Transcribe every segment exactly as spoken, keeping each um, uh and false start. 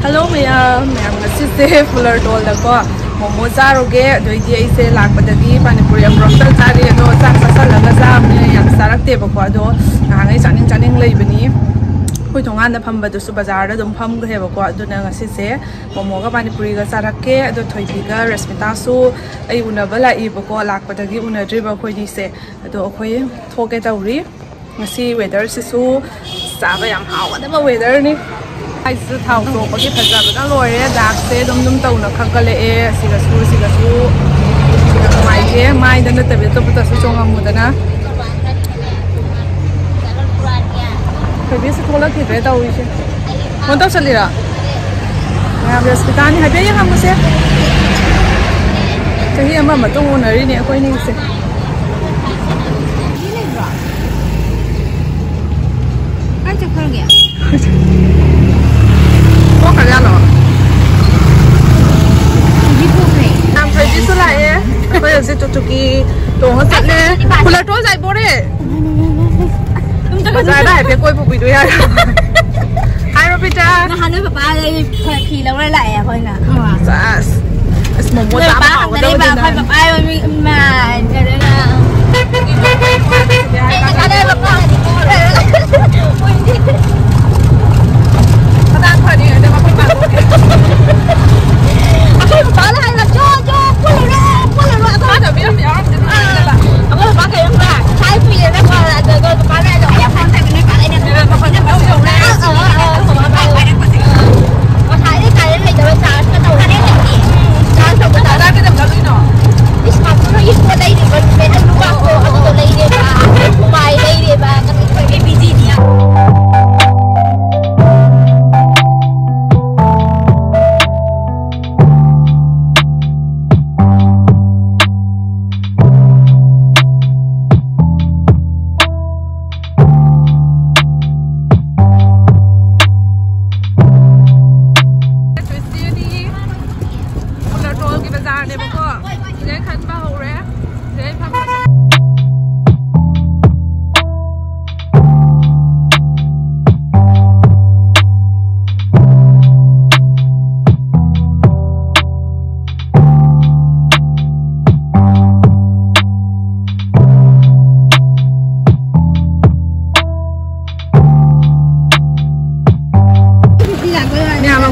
Hello ꯃꯌꯥꯝ, ꯃꯌꯥꯝ ꯉꯁꯤꯁꯦ ꯐꯨꯂꯔꯇꯣꯜꯗꯀꯣ ꯃꯣꯃꯣ ꯆꯥꯔꯨꯒꯦ꯫ ꯑꯗꯨꯏꯗꯤ ꯑꯩꯁꯦ ꯂꯥꯛꯄꯗꯒꯤ ꯄꯥꯅꯤꯄꯨꯔꯤ ꯑꯃꯨꯔꯛꯇ ꯆꯥꯔꯤ, ꯑꯗꯣ ꯆꯥꯛ ꯆꯥꯁꯜꯂꯒ ꯆꯥꯕꯅꯤꯅ ꯌꯥꯝ ꯆꯥꯔꯛꯇꯦꯕꯀꯣ꯫ ꯑꯗꯣ ꯅꯍꯥꯟꯈꯩ ꯆꯥꯅꯤꯡ ꯆꯥꯅꯤꯡ ꯂꯩꯕꯅꯤ꯫ ꯑꯩꯈꯣꯏ ꯊꯣꯡꯒꯥꯟꯗ ꯐꯝꯕꯗꯨꯁꯨ ꯕꯖꯥꯔꯗ ꯑꯗꯨꯝ ꯐꯝꯈ꯭ꯔꯦꯕꯀꯣ꯫ ꯑꯗꯨꯅ ꯉꯁꯤꯁꯦ ꯃꯣꯃꯣꯒ ꯄꯥꯅꯤꯄꯨꯔꯤꯒ ꯆꯥꯔꯛꯀꯦ꯫ ꯑꯗꯣ ꯊꯣꯏꯕꯤꯒ ꯔꯁꯃꯤꯇꯥꯁꯨ ꯑꯩ ꯎꯅꯕ ꯂꯥꯛꯏꯕꯀꯣ꯫ ꯂꯥꯛꯄꯗꯒꯤ ꯎꯅꯗ꯭ꯔꯤꯕ ꯑꯩꯈꯣꯏꯅꯤꯁꯦ꯫ ꯑꯗꯣ ꯑꯩꯈꯣꯏ ꯊꯣꯛꯀꯦ ꯇꯧꯔꯤ꯫ ꯉꯁꯤ ꯋꯦꯗꯔꯁꯤꯁꯨ ꯆꯥꯕ ꯌꯥꯝ ꯍꯥꯎꯒꯗꯕ ꯋꯦꯗꯔꯅꯤ꯫ ꯑꯩꯁꯨ ꯊꯥꯎ ꯊꯣꯛꯄꯒꯤ ꯐꯖꯕꯅ ꯂꯣꯏꯔꯦ꯫ ꯗꯥꯛꯁꯦ ꯑꯗꯨꯝ ꯑꯗꯨꯝ ꯇꯧꯅ ꯈꯛꯀꯠꯂꯛꯑꯦ꯫ ꯁꯤꯒꯁꯨ ꯁꯤꯒꯁꯨ ꯁꯤꯒ ꯅꯨꯡꯉꯥꯏꯇꯦ꯫ ꯃꯥꯏꯗ ꯅꯠꯇꯕꯤ ꯑꯇꯣꯞꯄꯗꯁꯨ ꯆꯣꯡꯉꯝꯃꯨꯗꯅ꯫ ꯊꯣꯏꯕꯤꯁꯨ ꯊꯣꯛꯂꯛꯈꯤꯗ꯭ꯔꯦ ꯇꯧꯔꯤꯁꯦ꯫ ꯐꯣꯟ ꯇꯧꯁꯜꯂꯤꯔꯣ? ꯃꯌꯥꯝ ꯔꯁꯃꯤꯇꯥꯅꯤ ꯍꯥꯏꯐꯦꯠ ꯌꯦꯡꯉꯝꯃꯨꯁꯦ꯫ ꯆꯍꯤ ꯑꯃ ꯃꯇꯨꯡ ꯎꯅꯔꯤꯅꯦ ꯑꯩꯈꯣꯏꯅꯤꯁꯦ꯫ ꯀꯥꯏ ꯆꯠꯈ꯭ꯔꯒꯦ? ꯊꯣꯛꯈ꯭ꯔꯖꯥꯠꯂꯣ? ꯊꯣꯏꯕꯤ ꯊꯣꯛꯈ꯭ꯔꯦ꯫ ꯌꯥꯝ ꯊꯣꯏꯕꯤꯁꯨ ꯂꯥꯛꯑꯦ꯫ ꯑꯩꯈꯣꯏ ꯍꯧꯖꯤꯛ ꯇꯨꯛꯇꯨꯛꯀꯤ ꯇꯣꯡꯉ ꯆꯠꯂꯦ꯫ ꯐꯨꯂꯔꯇꯣꯜ ꯆꯥꯏꯕꯣꯔꯦ꯫ ꯕꯖꯥꯔꯗ ꯍꯥꯏꯐꯦꯠ ꯀꯣꯏ ꯄꯨꯕꯤꯗꯣꯏ ꯌꯥꯔꯣ? ꯍꯥꯏꯔꯣ ꯄꯤꯇꯥ꯫ ꯅꯍꯥꯟ ꯅꯣꯏ ꯄꯄꯥ ꯐꯤ ꯂꯧꯔ ꯂꯥꯛꯑꯦ ꯑꯩꯈꯣꯏꯅ꯫ ꯆꯥꯁ꯫ ꯑꯁ, ꯃꯣꯃꯣ ꯅꯣꯏ ꯆꯥꯕ ꯄꯄꯥ ꯍꯪꯒꯅꯦꯕ, ꯍꯥꯎꯒꯗꯕꯅꯤꯅ꯫ ꯑꯩꯈꯣꯏ ꯄꯄꯥ ꯌꯣꯟꯕꯤ ꯏꯃꯥ, ꯀꯩꯅꯣꯅ꯫ ꯑꯩꯅ ꯀꯥꯟꯅꯕ ꯄꯥꯎꯗꯤ ꯀꯣ꯫ ꯃꯇꯥꯡ ꯐꯔꯗꯤ ꯑꯗꯨꯝ ꯑꯩꯈꯣꯏ ꯄꯥꯊꯣꯛꯀꯦ꯫ ꯑꯩꯈꯣꯏ ꯄꯄꯥꯅ ꯍꯥꯏꯕ, "ꯆꯣ, ꯆꯣ, ꯄꯨꯜꯂꯨꯔꯣ, ꯄꯨꯜꯂꯨꯔꯣ", ꯑꯗꯣ ꯃꯥꯅ ꯃꯤꯔꯝ ꯌꯥꯎꯔꯝꯗꯦ꯫ ꯑꯥ꯫ ꯑꯩꯈꯣꯏ ꯄꯄꯥ ꯀꯩꯅꯣꯝ ꯍꯥꯏ, ꯄꯩꯁꯥ ꯄꯤꯔꯦꯅꯀꯣ, ꯑꯗꯨꯒ ꯄꯄꯥꯅ ꯍꯥꯏꯗꯣ, "ꯑꯩ ꯐꯣꯟ ꯇꯧꯒꯦ, ꯅꯣꯏ ꯄꯥꯗ ꯑꯩꯅ ꯇꯧꯔꯒ ꯐꯣꯟ ꯇꯧꯒꯦ, ꯇꯧꯒꯦ, ꯇꯧꯒꯦ"꯫ ꯑꯥ, ꯑꯥ, ꯑꯥ, ꯑꯥ, ꯑꯥ, ꯑꯥ꯫ ꯉꯁꯥꯏꯗꯩ ꯀꯥꯏꯗ ꯂꯩꯇꯕ ꯆꯥꯔꯖꯀ ꯇꯧꯔꯦ꯫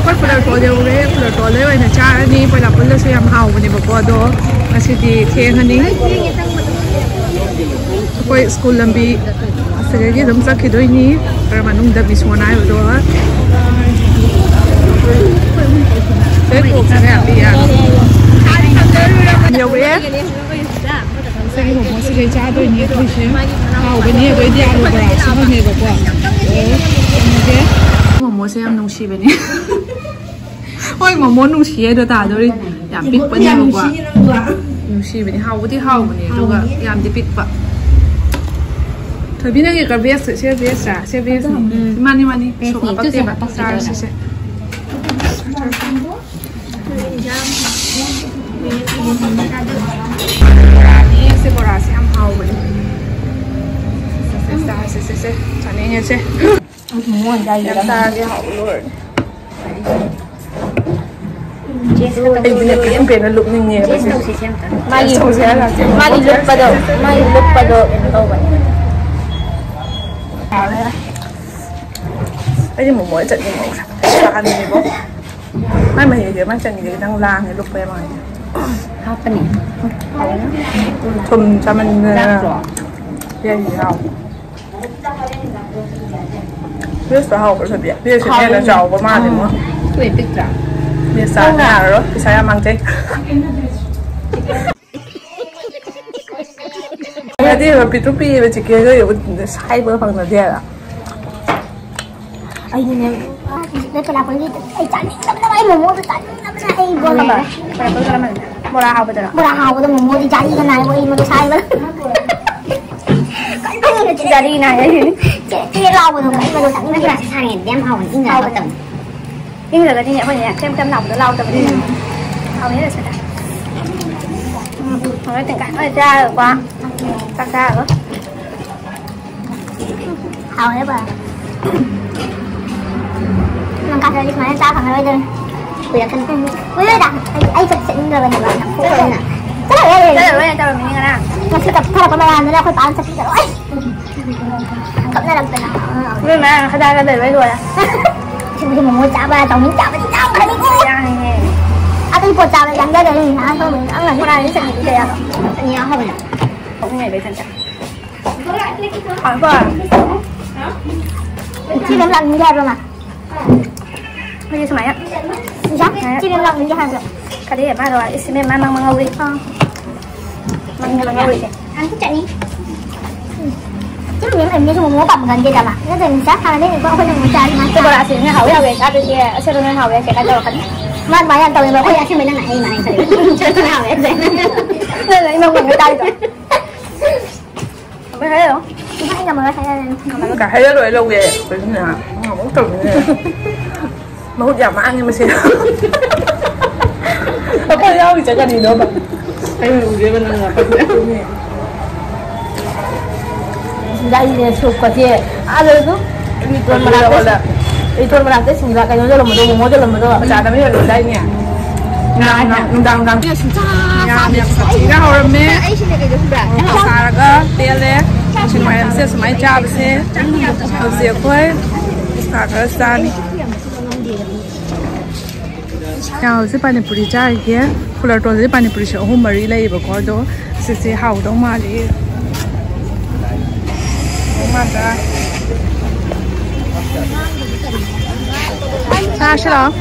ꯑꯩꯈꯣꯏ ꯐꯨꯂꯔꯇꯣꯜ ꯌꯧꯔꯦ꯫ ꯐꯨꯂꯔꯇꯣꯜꯗꯩ ꯑꯣꯏꯅ ꯆꯥꯔꯅꯤ꯫ ꯄꯣꯏꯂꯥꯄꯨꯜꯗꯁꯨ ꯌꯥꯝ ꯍꯥꯎꯕꯅꯦꯕꯀꯣ, ꯑꯗꯣ ꯉꯁꯤꯗꯤ ꯊꯦꯡꯉꯅꯤ꯫ ꯑꯩꯈꯣꯏ ꯁ꯭ꯀꯨꯜ ꯂꯝꯕꯤ ꯑꯁꯤꯗꯒꯤ ꯑꯗꯨꯝ ꯆꯠꯈꯤꯗꯣꯏꯅꯤ꯫ ꯈꯔ ꯃꯅꯨꯡꯗ ꯃꯤꯁꯣꯟ ꯍꯥꯏꯕꯗꯣ꯫ ꯁꯤꯗꯩ ꯀ꯭ꯔꯣꯛꯁꯤꯅ ꯌꯥꯝ ꯄꯤꯛꯑꯦ꯫ ꯌꯧꯔꯛꯑꯦ꯫ ꯁꯤꯒꯤ ꯃꯣꯃꯣꯁꯤꯗꯩ ꯆꯥꯗꯣꯏꯅꯦ ꯑꯩꯈꯣꯏꯁꯦ꯫ ꯍꯥꯎꯕꯅꯦ꯫ ꯑꯗꯩꯗꯤ ꯑꯥꯂꯨ ꯕꯣꯔꯥꯁꯨ ꯐꯪꯉꯦꯕꯀꯣ꯫ ꯑꯣ, ꯊꯝꯃꯒꯦ꯫ ꯃꯣꯃꯣꯁꯦ ꯌꯥꯝ ꯅꯨꯡꯁꯤꯕꯅꯦ꯫ ꯍꯣꯏ, ꯃꯣꯃꯣ ꯅꯨꯡꯁꯤꯌꯦ ꯑꯗꯣ ꯇꯥꯗꯣꯔꯤ꯫ ꯌꯥꯝ ꯄꯤꯛꯄꯅꯦꯕꯀꯣ꯫ ꯅꯨꯡꯁꯤꯕꯅꯦ꯫ ꯍꯥꯎꯕꯨꯗꯤ ꯍꯥꯎꯕꯅꯦ, ꯑꯗꯨꯒ ꯌꯥꯝꯗꯤ ꯄꯤꯛꯄ꯫ ꯊꯣꯏꯕꯤ, ꯅꯪꯒꯤ ꯀ-, ꯕꯦꯁ ꯁꯦ ꯕꯦꯁꯔꯥ? ꯁꯦ ꯕꯦꯁꯅꯤ꯫ ꯎꯝ꯫ ꯃꯥꯅꯤ, ꯃꯥꯅꯤ꯫ ꯕꯦꯁꯅꯤ꯫ ꯁꯣꯛ ꯑꯗꯨꯁꯨ ꯍꯥꯄꯛꯇꯦꯕ꯫ ꯍꯥꯄꯛꯇꯦ ꯆꯥꯔꯁꯤ ꯑꯗꯨꯅ꯫ ꯁꯦ꯫ ꯕꯣꯔꯥꯅꯤ꯫ ꯁꯤ ꯕꯣꯔꯥꯁꯦ ꯌꯥꯝ ꯍꯥꯎꯕꯅꯦ꯫ ꯁꯦ, ꯁꯦ, ꯆꯥꯔꯁꯤ, ꯁꯦ, ꯁꯦ꯫ ꯆꯥꯅꯤꯡꯉꯦ, ꯁꯦ꯫ ꯃꯣꯃꯣ ꯑꯣꯏꯅ ꯆꯥꯔꯒꯦ꯫ ꯌꯥꯝ ꯆꯥꯔꯒꯦ, ꯍꯥꯎꯕ ꯂꯣꯏꯔꯦ꯫ ꯑꯩꯗꯤ ꯌꯥꯝ ꯄꯦꯟꯅ ꯂꯨꯞꯅꯤꯡꯉꯦ꯫ ꯃꯥꯒꯤ, ꯇꯧꯁꯦ ꯍꯥꯏꯔ ꯂꯥꯛꯇꯦ꯫ ꯃꯥꯒꯤ ꯂꯨꯞꯄꯗꯣ, ꯃꯥꯒꯤ ꯂꯨꯞꯄꯗꯣ ꯀꯩꯅꯣ ꯇꯧꯕꯅꯦ꯫ ꯑꯩꯗꯤ ꯃꯣꯃꯣ ꯆꯠꯅꯤꯡꯉꯦ꯫ ꯆꯥꯍꯟꯅꯤꯡꯉꯦꯕꯣ꯫ ꯃꯥꯏ ꯃꯍꯤꯗꯤ ꯑꯃ ꯆꯪꯉꯤꯗꯤ ꯈꯤꯇꯪ ꯂꯥꯡꯉꯦ, ꯂꯨꯞꯄ ꯌꯥꯝ ꯃꯥꯜꯂꯦ꯫ ꯍꯥꯞꯄꯅꯤ꯫ ꯊꯨꯝ ꯆꯥꯃꯟꯗꯅ꯫ ꯂꯥꯛꯇ꯭ꯔꯣ? ꯌꯥꯏ, ꯌꯥꯎ꯫ ꯄꯤꯁꯇꯣ ꯍꯥꯎꯕ꯭ꯔꯣ, ꯊꯣꯏꯕꯤ? ꯄꯤꯁꯁꯤꯅ ꯍꯦꯟꯅ ꯍꯥꯎꯋꯦ꯫ ꯆꯥꯎꯕ ꯃꯥꯜꯂꯦ, ꯎꯝ꯫ ꯃꯣ꯫ ꯄꯤꯛꯇ꯭ꯔꯥ? ꯄꯤꯁ ꯆꯥꯕ ꯌꯥꯔꯔꯣꯏ, ꯄꯩꯁꯥ ꯌꯥꯝ ꯃꯥꯡꯖꯩ꯫ ꯅꯠꯇꯦꯕ, ꯄꯤꯛꯇ꯭ꯔꯨ ꯄꯤꯛꯑꯦꯕ, ꯆꯤꯀꯦꯟꯒ ꯁꯥꯏꯕꯒ ꯐꯪꯅꯗꯦ ꯍꯥꯏꯕ꯫ ꯑꯩꯗꯤꯅꯦ, ꯅꯣꯏ ꯄꯂꯥꯄꯜꯒꯤ ꯑꯩ ꯆꯥꯅꯤꯡꯗꯕꯅ, ꯑꯩ ꯃꯣꯃꯣꯗꯣ ꯆꯥꯅꯤꯡꯗꯕꯅ ꯑꯩ ꯕꯣꯜ ꯂꯣꯏꯔꯦ꯫ ꯄꯂꯥꯄꯜ ꯀꯔꯝꯕꯅꯣ? ꯕꯣꯔꯥ ꯍꯥꯎꯕꯗꯨꯔꯣ? ꯕꯣꯔꯥ ꯍꯥꯎꯕꯗꯣ ꯃꯣꯃꯣꯗꯤ ꯖꯥꯂꯤꯒ ꯅꯥꯏꯕ, ꯑꯩ ꯃꯗꯨ ꯁꯥꯏꯕ꯫ ꯀꯟꯕꯅꯦ ꯖꯥꯂꯤ ꯅꯥꯏ ꯍꯥꯏꯁꯤꯅꯤ꯫ ꯆꯦ-, ꯆꯦ ꯂꯥꯎꯕꯗꯣ ꯀꯟꯕꯗꯣ ꯆꯥꯅꯤꯡꯗꯕꯅ꯫ ꯕꯣꯔꯥꯁꯦ ꯁꯥꯔꯤꯉꯩꯗꯤ ꯌꯥꯝ ꯍꯥꯎꯕꯅꯤ, ꯏꯪꯉꯒ ꯍꯥꯎꯕꯅꯦ꯫ ꯍꯥꯎꯇꯕꯅꯦ꯫ ꯏꯪꯈ꯭ꯔꯒꯗꯤꯅꯦ ꯑꯩꯈꯣꯏꯅꯦ ꯀ꯭ꯔꯦꯝ ꯀ꯭ꯔꯦꯝ ꯂꯥꯎꯕꯗꯣ ꯂꯥꯎꯗꯕꯅꯦ꯫ ꯎꯝ꯫ ꯍꯥꯎꯅꯤ ꯔꯣꯁꯤꯇꯥ꯫ ꯎꯝ꯫ ꯍꯣꯔꯦꯟ ꯇꯦꯡꯀꯥꯏ ꯂꯣꯏ ꯆꯥꯔꯒꯀꯣ꯫ ꯆꯥꯛ ꯆꯥꯔꯒ꯫ ꯍꯥꯎꯋꯦꯕ꯫ ꯅꯪ ꯀꯥꯗꯗꯤ ꯁꯨꯃꯥꯏꯅ ꯆꯥ ꯐꯪꯉꯔꯣꯏꯗꯧꯔꯤ꯫ ꯀꯨꯏꯔꯛꯀꯅꯤ꯫ ꯀꯨꯏꯔꯣꯏꯗ꯫ ꯑꯩ, ꯑꯩ ꯆꯠ-, ꯆꯠꯅꯤꯡꯗ꯭ꯔꯕꯅꯦꯕ꯫ ꯅꯝꯊꯣꯛꯈ꯭ꯔꯕꯅꯤꯅ꯫ ꯆꯠꯂꯔꯣꯏ꯫ ꯆꯠꯂꯔꯣꯏ ꯇꯧꯔꯝꯃꯤꯅꯤ ꯉꯔꯥꯡ꯫ ꯉꯁꯤ ꯀꯞꯊꯔꯛꯄ ꯃꯌꯥꯝꯗꯨꯅ ꯑꯩꯈꯣꯏ ꯄꯥꯅ ꯆꯠꯄꯤꯔꯔꯣꯏ꯫ ꯀꯞꯅꯔꯛꯇꯅ꯫ ꯅꯣꯏ ꯃꯌꯥꯝ ꯈꯗꯥꯡꯗ ꯂꯩꯕꯩ ꯂꯣꯏꯔꯦ꯫ ꯁꯤꯡꯖꯨ ꯃꯣꯃꯣ ꯆꯥꯕ, ꯆꯧꯃꯤꯟ ꯆꯥꯕꯗꯤ ꯌꯥꯝ ꯐꯅꯤꯀꯣ꯫ ꯌꯥꯡꯉꯦꯍꯦ꯫ ꯑꯇꯩ ꯄꯣꯠ ꯆꯥꯕ ꯌꯥꯡꯖꯗꯕꯅꯤ, ꯅꯍꯥꯟ ꯁꯣꯝꯗ ꯆꯪꯉꯅꯤ꯫ ꯕꯣꯔꯥꯗꯤ ꯆꯠꯅꯤ ꯀꯌꯥꯗꯣ? ꯆꯠꯅꯤ ꯌꯥꯎꯍꯧꯕꯅꯦ꯫ ꯊꯣꯛꯅꯤꯡꯉꯥꯏ ꯂꯩꯇꯅ ꯆꯠ-, ꯍꯥꯎꯀꯣ? ꯁꯤ ꯑꯗꯨꯝ ꯂꯥꯛꯅꯤꯡꯗꯦ ꯍꯥꯏꯕ꯭ꯔꯣ, ꯃꯥ? ꯑꯩꯈꯣꯏꯗꯤ ꯁꯨꯃꯥꯏꯅ꯫ ꯏꯁꯥ? ꯁꯤ ꯑꯗꯨꯝ ꯂꯥꯛꯅꯤꯡꯗꯦ ꯍꯥꯏꯕ꯭ꯔꯣ? ꯀꯔꯤ? ꯃꯥꯗꯣ ꯏꯁ, ꯏꯕꯦꯝꯃ, ꯃꯪ ꯃꯪꯍꯧꯔꯤ꯫ ꯑꯥ꯫ ꯃꯪ ꯃꯪꯍꯧꯔꯤ꯫ ꯆꯠꯅꯤ꯫ ꯆꯠꯂꯨꯕ ꯃꯇꯝꯗꯁꯨ ꯃꯣꯃꯣ ꯄꯥꯝꯒꯟꯗꯦꯗ ꯃꯥ꯫ ꯅꯠꯇ꯭ꯔꯗꯤ ꯆꯥꯛ ꯊꯥꯅꯗꯦꯅꯤꯀꯣ ꯑꯩꯈꯣꯏꯅ ꯃꯣꯃꯣ ꯆꯥꯔꯗꯤ ꯃꯥ ꯁꯤ ꯕꯣꯔꯥ ꯑꯁꯤꯅ ꯍꯥꯎꯋꯦ ꯍꯥꯎꯋꯦ ꯆꯥꯗꯣꯏꯁꯦ ꯑꯁꯦꯡꯕꯅ ꯍꯥꯎꯋꯦ ꯍꯥꯏꯁꯦ ꯀꯥꯏ ꯇꯧꯔꯛꯀꯅꯤ? ꯃꯥ ꯑꯗꯨꯃꯥꯏꯅ ꯌꯥꯝ ꯇꯧꯋꯦꯕ ꯑꯩꯈꯣꯏ ꯑꯁꯦꯡꯕꯩ ꯅꯪꯅ ꯍꯥꯏ ꯃꯥ ꯍꯥꯏꯁꯦ꯫ ꯅꯪꯅ ꯑꯩ ꯃꯪ ꯃꯪꯉ ꯆꯥꯔꯤꯗꯣ꯫ ꯑꯃꯨꯛ ꯍꯥꯏꯔꯛꯑꯣ꯫ ꯏꯕꯥꯅꯤ ꯉꯝꯃꯔꯣꯏ ꯍꯥꯏꯔꯛꯑꯅꯤ꯫ ꯀꯥ ꯍꯦꯟꯅ ꯂꯣꯏ ꯂꯧꯒꯦ꯫ ꯑꯩꯈꯣꯏꯁꯨꯅꯦ꯫ ꯑꯃꯨꯛ ꯇꯧꯗꯣꯏꯅꯦ꯫ ꯃꯍꯨꯠ ꯌꯥꯝ ꯃꯥꯡꯉꯦ ꯃꯁꯤ꯫ ꯑꯩꯈꯣꯏ ꯌꯥꯎꯔꯤꯁꯦ ꯀꯔꯤꯅꯣꯕ? ꯑꯩꯅ ꯎꯗꯦꯕ ꯅꯪ ꯂꯥꯛꯄꯁꯦ꯫ ꯁꯤꯗ ꯑꯩꯅꯦ ꯁꯣꯛꯀꯁꯦ ꯑꯥ ꯂꯩꯕꯗꯣ꯫ ꯔꯤꯇꯣꯟ ꯃꯅꯥꯛꯇ꯫ ꯍꯣꯏ꯫ ꯔꯤꯇꯣꯟ ꯃꯅꯥꯛꯇ ꯁꯤꯡꯖꯨ ꯀꯩꯅꯣ ꯌꯣꯜꯂꯝꯕꯗꯣ, ꯃꯣꯃꯣ ꯌꯣꯜꯂꯝꯕꯗꯣ꯫ ꯕꯖꯥꯔꯗ ꯑꯃ ꯌꯣꯜꯂꯝꯗꯥꯏꯅꯦ꯫ ꯅꯨꯡꯗꯥꯡ, ꯅꯨꯡꯗꯥꯡ, ꯅꯨꯡꯗꯥꯡ꯫ ꯌꯥꯝ, ꯌꯥꯝ ꯁꯥꯊꯤꯅ ꯍꯧꯔꯝꯃꯦ꯫ ꯑꯩ ꯁꯤꯅ ꯀꯩꯗꯧ ꯈꯪꯕ꯭ꯔꯥ? ꯃꯣꯔꯣꯛ ꯁꯥꯔꯒ ꯄꯦꯜꯂꯦ꯫ ꯅꯨꯡꯊꯤꯜ ꯋꯥꯏꯔꯝꯁꯦ ꯁꯨꯃꯥꯏꯅ ꯆꯥꯕꯁꯦ꯫ ꯍꯧꯖꯤꯛ ꯑꯩꯈꯣꯏ ꯁꯥ ꯈꯔ ꯆꯥꯅꯤ꯫ ꯌꯥ, ꯍꯧꯖꯤꯛ ꯄꯥꯅꯤꯄꯨꯔꯤ ꯆꯥꯔꯤꯒꯦ꯫ ꯐꯨꯂꯔꯇꯣꯟꯁꯤꯗꯤ ꯄꯥꯅꯤꯄꯨꯔꯤꯁꯦ ꯑꯍꯨꯝ ꯃꯔꯤ ꯂꯩꯌꯦꯕꯀꯣ, ꯑꯗꯣ ꯁꯤꯁꯦ ꯍꯥꯎꯗꯧ ꯃꯥꯜꯂꯤ꯫ ꯍꯥꯎ ꯃꯥꯟꯗ꯭ꯔꯥ? ꯆꯥꯔꯁꯤ ꯂꯥꯛꯑꯣ꯫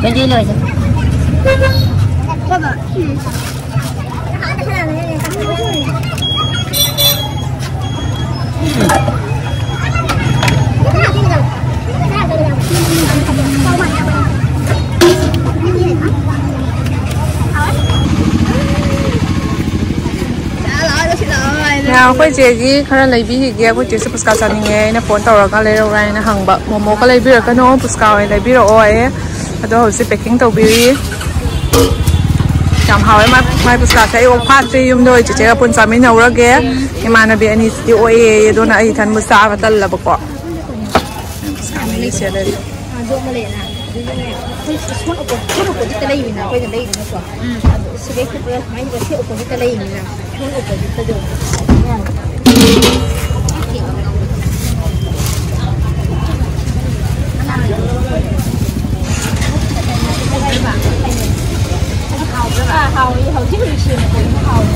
ꯇ꯭ꯋꯦꯟꯇꯤ ꯂꯣꯏꯁꯦ꯫ ꯑꯩꯈꯣꯏ ꯆꯦꯒꯤ ꯈꯔ ꯂꯩꯕꯤꯈꯤꯒꯦ꯫ ꯑꯩꯈꯣꯏ ꯆꯦꯁꯨ ꯄꯨꯁꯀꯥ ꯆꯥꯅꯤꯡꯉꯦ, ꯑꯩꯅ ꯐꯣꯟ ꯇꯧꯔꯒ ꯂꯩꯔꯛꯎꯔꯥ ꯍꯥꯏꯅ ꯍꯪꯕ꯫ ꯃꯣꯃꯣ ꯈꯔ ꯂꯩꯕꯤꯔꯛꯀꯅꯣ, ꯄꯨꯁꯀꯥ ꯑꯣꯏꯅ ꯂꯩꯕꯤꯔꯛꯑꯣ ꯍꯥꯏꯌꯦ꯫ ꯑꯗꯣ ꯍꯧꯖꯤꯛ ꯄꯦꯀꯤꯡ ꯇꯧꯕꯤꯔꯤ꯫ ꯌꯥꯝ ꯍꯥꯎꯋꯦ ꯃꯥꯏ ꯃꯥꯏ ꯄꯨꯁꯀꯥꯁꯦ꯫ ꯑꯩ ꯑꯣꯛ ꯐꯥꯠꯇ꯭ꯔꯤ, ꯌꯨꯝꯗ ꯑꯣꯏ ꯆꯦꯆꯦꯒ ꯄꯨꯟ ꯆꯥꯃꯤꯟꯅꯧꯔꯒꯦ꯫ ꯏꯃꯥꯟꯅꯕꯤ ꯑꯅꯤꯁꯤꯗꯤ ꯑꯣꯛꯑꯦ, ꯑꯗꯨꯅ ꯑꯩ ꯏꯊꯟꯕꯨ ꯆꯥꯕ ꯇꯜꯂꯕꯀꯣ꯫ ꯄꯨꯁꯀꯥ ꯃꯍꯤ ꯁꯦ ꯂꯩꯔꯦ꯫ ꯑꯗꯣ ꯑꯃ ꯂꯩꯔꯦꯅ, ꯑꯗꯨꯗꯨꯅꯦ, ꯑꯩꯈꯣꯏ ꯁꯣꯟ ꯑꯣꯄꯣ-, ꯁꯣꯟ ꯑꯣꯄꯣꯖꯤꯠꯇ ꯂꯩꯕꯅꯤꯅ ꯑꯩꯈꯣꯏꯅ ꯂꯩꯗꯨꯅꯀꯣ꯫ ꯎꯝ꯫ ꯑꯗꯣ ꯁꯤꯗꯩ ꯈꯨꯠꯄꯨꯔ ꯁꯨꯃꯥꯏꯅ ꯁꯤ ꯑꯣꯄꯣꯖꯤꯠꯇ ꯂꯩꯕꯅꯤꯅ, ꯁꯣꯟ ꯑꯣꯄꯣꯖꯤꯠꯇꯁꯨ꯫ ꯑꯥ, ꯍꯥꯎꯋꯦ꯫ ꯍꯧꯖꯤꯛ ꯍꯧꯖꯤꯛ ꯁꯦꯝꯕ ꯄꯣꯠꯇꯣ ꯍꯥꯎꯋꯦ꯫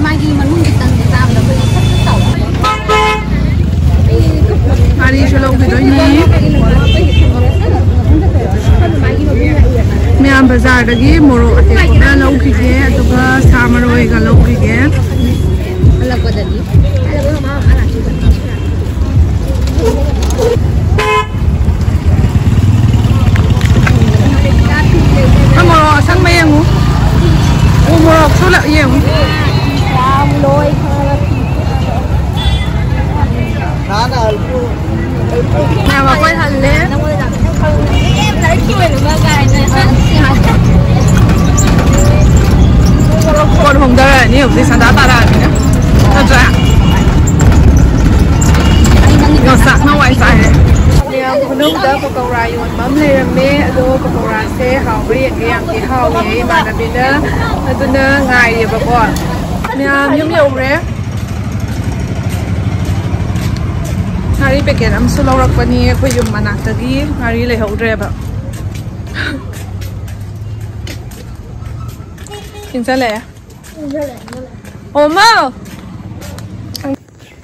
ꯃꯥꯒꯤ ꯃꯅꯨꯡꯒꯤ ꯇꯟꯗꯣ ꯆꯥꯕꯗ ꯑꯩꯈꯣꯏꯒꯤ ꯊꯛ ꯊꯛ ꯇꯧꯋꯦ꯫ ꯉꯥꯔꯤꯁꯨ ꯂꯧꯈꯤꯗꯣꯏꯅꯦ꯫ ꯃꯌꯥꯝ ꯕꯖꯥꯔꯗꯒꯤ ꯃꯣꯔꯣꯛ ꯑꯇꯦꯛꯄꯒ ꯂꯧꯈꯤꯒꯦ, ꯑꯗꯨꯒ ꯁꯥ ꯃꯔꯣꯏꯒ ꯂꯧꯈꯤꯒꯦ꯫ ꯍꯜꯂꯛꯄꯗꯗꯤ꯫ ꯅꯪ ꯃꯣꯔꯣꯛ ꯑꯁꯪꯕ ꯌꯦꯡꯉꯨ꯫ ꯎ ꯃꯣꯔꯣꯛꯁꯨ ꯂ-, ꯌꯦꯡꯉꯨ꯫ ꯌꯥꯝ ꯂꯣꯏ ꯈꯔ꯫ ꯃꯌꯥꯝ ꯑꯩꯈꯣꯏ ꯍꯜꯂꯦ꯫ ꯐꯣꯟ ꯍꯣꯡꯗꯔꯛꯑꯅꯤ ꯍꯧꯖꯤꯛ ꯁꯟꯗꯥ ꯇꯥꯔꯛꯑꯅꯤꯅ꯫ ꯅꯠꯇ꯭ꯔꯥ? ꯌꯣꯡꯆꯥꯛꯅ ꯋꯥꯏ ꯆꯥꯏꯔꯦ꯫ ꯃꯌꯥꯝ ꯃꯅꯨꯡꯗ ꯄꯀꯧꯔꯥ ꯌꯣꯟꯕ ꯑꯃ ꯂꯩꯔꯝꯃꯦ꯫ ꯑꯗꯣ ꯄꯀꯧꯔꯥꯁꯦ ꯍꯥꯎꯕ꯭ꯔꯥ ꯌꯦꯡꯒꯦ꯫ ꯌꯥꯝꯗꯤ ꯍꯥꯎꯋꯦ ꯏꯃꯥꯟꯅꯕꯤꯅ꯫ ꯑꯗꯨꯅ ꯉꯥꯏꯔꯦꯕꯀꯣ꯫ ꯃꯌꯥꯝ ꯌꯨꯝ ꯌꯧꯔꯦ꯫ ꯉꯥꯔꯤ ꯄꯦꯀꯦꯠ ꯑꯃꯁꯨ ꯂꯧꯔꯛꯄꯅꯤ ꯑꯩꯈꯣꯏ ꯌꯨꯝ ꯃꯅꯥꯛꯇꯒꯤ꯫ ꯉꯥꯔꯤ ꯂꯩꯍꯧꯗ꯭ꯔꯦꯕ꯫ ꯏꯟꯁꯜꯂꯛꯑꯦ꯫ ꯑꯣꯃꯣ!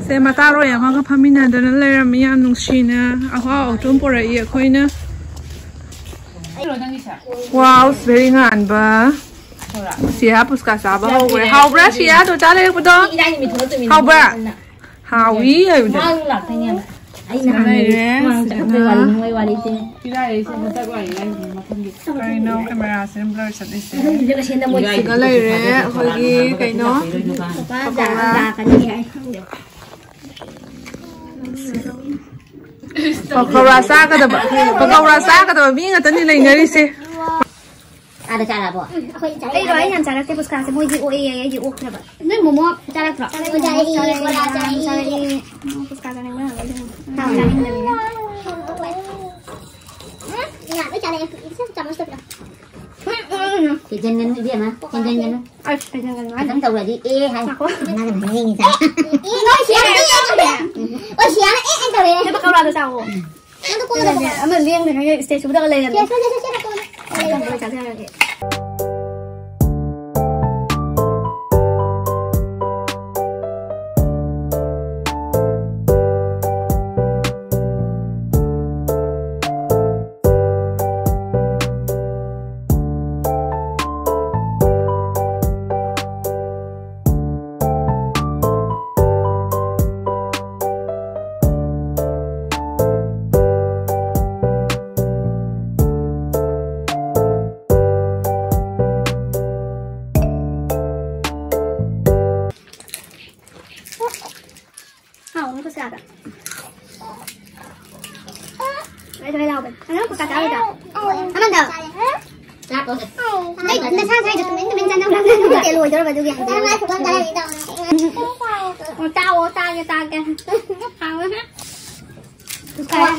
ꯁꯦ, ꯃꯇꯥꯔꯣꯏ ꯑꯃꯒ ꯐꯝꯃꯤꯟꯅꯗꯅ ꯂꯩꯔꯝꯃꯤ꯫ ꯌꯥꯝ ꯅꯨꯡꯁꯤꯅ ꯑꯍꯥꯎ ꯑꯊꯨꯝ ꯄꯨꯔꯛꯏ ꯑꯩꯈꯣꯏꯅ꯫ Wow, very ꯉꯥꯟꯕ꯫ ꯁꯤꯌꯥ ꯄꯨꯁꯀꯥ ꯆꯥꯕ ꯍꯧꯈ꯭ꯔꯦ꯫ ꯍꯥꯎꯕ꯭ꯔꯥ, ꯁꯤꯌꯥ? ꯇꯣ ꯆꯥ ꯂꯩꯔꯛꯄꯗꯣ? ꯍꯥꯎꯕ꯭ꯔꯥ? ꯍꯥꯎꯏ ꯍꯥꯏꯕꯗꯣ꯫ ꯃꯥ ꯂꯥꯛꯇꯣꯏꯅꯦꯕ꯫ ꯑꯩꯅ ꯁꯤꯗ ꯍꯥꯟꯅ ꯂꯩꯔꯦ, ꯃꯃꯥꯡ ꯁꯤꯗꯅ ꯆꯠꯈ꯭ꯔꯦ ꯋꯥꯔꯤ, ꯅꯨꯡꯉꯥꯏ ꯋꯥꯔꯤꯁꯦ꯫ ꯄꯤꯔꯛꯑꯦ, ꯁꯤ ꯍꯟꯗꯛ ꯋꯥꯔꯤ ꯍꯥꯏꯁꯤꯅꯤ ꯃꯊꯪꯒꯤ꯫ ꯀꯩꯅꯣ ꯀꯦꯃꯦꯔꯥꯁꯦ ꯕ꯭ꯂꯔ ꯆꯠꯂꯤꯁꯦ? ꯁꯤꯗ ꯂꯩꯔꯦ ꯑꯩꯈꯣꯏꯒꯤ ꯀꯩꯅꯣ, ꯄꯀꯧꯔꯥ꯫ ꯄꯀꯧꯔꯥ ꯆꯥꯒꯗꯕ, ꯄꯀꯧꯔꯥ ꯆꯥꯒꯗꯕ ꯃꯤ ꯉꯥꯛꯇꯅꯤ ꯂꯩꯅꯔꯤꯁꯦ꯫ ꯑꯥꯗ ꯆꯥꯔꯛꯑꯕꯣ? ꯑꯩꯔꯣ? ꯑꯩ ꯌꯥꯝ ꯆꯥꯔꯛꯇꯦ ꯄꯨꯁꯀꯥꯁꯦ, ꯃꯣꯏꯗꯤ ꯑꯣꯛꯑꯦ, ꯑꯩꯗꯤ ꯑꯣꯛꯇ꯭ꯔꯕ꯫ ꯅꯣꯏ ꯃꯣꯃꯣ ꯆꯥꯔꯛꯇ꯭ꯔꯣ? ꯆꯥꯔꯛꯑꯦ, ꯕꯣꯔꯥ ꯆꯥꯔꯛꯑꯦ꯫ ꯆꯥꯔꯛꯑꯦ꯫ ꯄꯨꯁꯀꯥ ꯆꯥꯅꯤꯡꯕ ꯉꯥꯛꯇ ꯑꯗꯨꯝ ꯆꯥꯅꯤꯡꯗꯕꯅꯤꯅ꯫ ꯎꯝ, ꯌꯥ, ꯂꯣꯏ ꯆꯥꯔꯛꯑꯦ꯫ ꯏꯆꯦ, ꯆꯥꯃꯁꯇꯣ ꯄꯤꯔꯛꯑꯣ꯫ ꯍꯦꯟꯖꯟꯒꯅꯨ ꯏꯕꯦꯝꯃ, ꯍꯦꯟꯖꯟꯒꯅꯨ꯫ ꯑꯁ, ꯍꯦꯟꯖꯟꯒꯅꯨ ꯍꯥꯏ꯫ ꯈꯤꯇꯪ ꯇꯧꯔꯗꯤ ꯑꯦ ꯍꯥꯏ꯫ ꯉꯥꯏꯈꯣ꯫ ꯃꯥꯅ ꯃꯍꯩꯅꯤ ꯆꯥꯏ꯫ ꯑꯦ, ꯅꯣꯏ ꯁꯤꯌꯥꯅ ꯑꯦ, ꯑꯦ ꯇꯧꯔꯦ꯫ ꯑꯣ, ꯁꯤꯌꯥꯅ ꯑꯦ, ꯑꯦ ꯇꯧꯔꯦ꯫ ꯅꯪ ꯄꯀꯧꯔꯥꯗꯣ ꯆꯥꯎꯋꯣ꯫ ꯅꯪꯗꯣ ꯀꯣꯟꯅ ꯇꯧꯔꯣ꯫ ꯑꯃ ꯂꯦꯡꯗ꯭ꯔꯤꯉꯩ ꯁ꯭ꯇꯦꯖ ꯄꯨꯗꯒ ꯂꯩꯔꯝꯃꯦ꯫ ꯁꯦ, ꯁꯦ, ꯁꯦ, ꯁꯦ, ꯁꯦ, ꯀꯣꯟꯅ꯫ ꯑꯩ ꯊꯝꯕ ꯂꯣꯏ ꯆꯥꯖꯔꯒꯦ꯫ ꯍꯥꯎ, ꯅꯪ ꯈꯨꯠ ꯁꯥꯗꯣ꯫ ꯂꯣꯏ ꯂꯣꯏ ꯂꯥꯎꯕꯅꯦ꯫ ꯑꯉꯥꯡ ꯈꯨꯠ ꯁꯥ ꯆꯥꯔꯣꯏꯗ꯭ꯔꯣ? ꯑꯃꯗꯣ꯫ ꯅꯪ ꯅꯁꯥ ꯅꯁꯥꯒꯤꯗꯣ ꯇꯨꯃꯤꯟ ꯇꯨꯃꯤꯟ ꯆꯥꯅꯧ꯫ ꯅꯪ ꯅꯠꯇꯦ, ꯂꯣꯏꯗꯧꯔꯕ ꯑꯗꯨꯒꯤ ꯍꯥꯏꯕꯅꯦ꯫ ꯑꯣ, ꯆꯥꯎꯑꯣ, ꯆꯥꯒꯦ, ꯆꯥꯒꯦ꯫ ꯍꯥꯎꯔꯦ꯫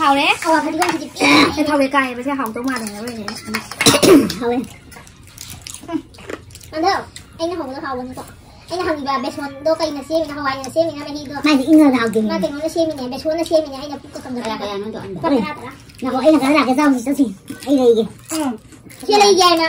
ꯍꯥꯎꯔꯦ꯫ ꯑꯋꯥ ꯐꯗꯤꯒꯣꯝꯁꯤꯗꯤ ꯄꯤꯛꯑꯦ꯫ ꯑꯦ, ꯊꯥꯎꯔꯦꯛ ꯀꯥꯏꯌꯦꯕ ꯁꯦ, ꯍꯥꯎꯗꯧ ꯃꯥꯜꯂꯦ ꯍꯥꯏꯕ ꯑꯣꯏꯔꯦ꯫ ꯍꯥꯎꯋꯦ꯫ ꯑꯗꯣ ꯑꯩꯅ ꯍꯧꯕꯗꯣ ꯍꯥꯎꯕꯅꯤꯀꯣ꯫ ꯑꯩꯅ ꯍꯪꯉꯤꯕ ꯕꯦꯁꯣꯟꯗꯣ ꯀꯩꯅ ꯁꯦꯝꯃꯤꯅꯣ, ꯍꯋꯥꯏꯅ ꯁꯦꯝꯃꯤꯅ ꯃꯍꯤꯗꯣ? ꯃꯥꯗꯤ ꯏꯪꯉꯒ ꯍꯥꯎꯗꯣꯏꯅꯤ꯫ ꯃꯥ ꯀꯩꯅꯣꯅ ꯁꯦꯝꯃꯤꯅꯦ, ꯕꯦꯁꯣꯟꯅ ꯁꯦꯝꯃꯤꯅꯦ, ꯑꯩꯅ ꯄꯨꯛꯀ ꯀꯪꯗꯅ꯫ ꯀꯌꯥ ꯀꯌꯥꯅꯣ ꯑꯗꯣ? ꯂꯨꯄꯥ ꯇꯔꯥ ꯇꯔꯥ꯫ ꯉꯥꯏꯈꯣ, ꯑꯩꯅ ꯈꯔ ꯂꯥꯛꯀꯦ, ꯆꯥꯎꯁꯤ ꯆꯠꯁꯤ꯫ ꯑꯩ ꯂꯩꯒꯦ꯫ ꯎꯝ꯫ ꯁꯤ ꯂꯩꯒꯦ ꯍꯥꯏꯅ꯫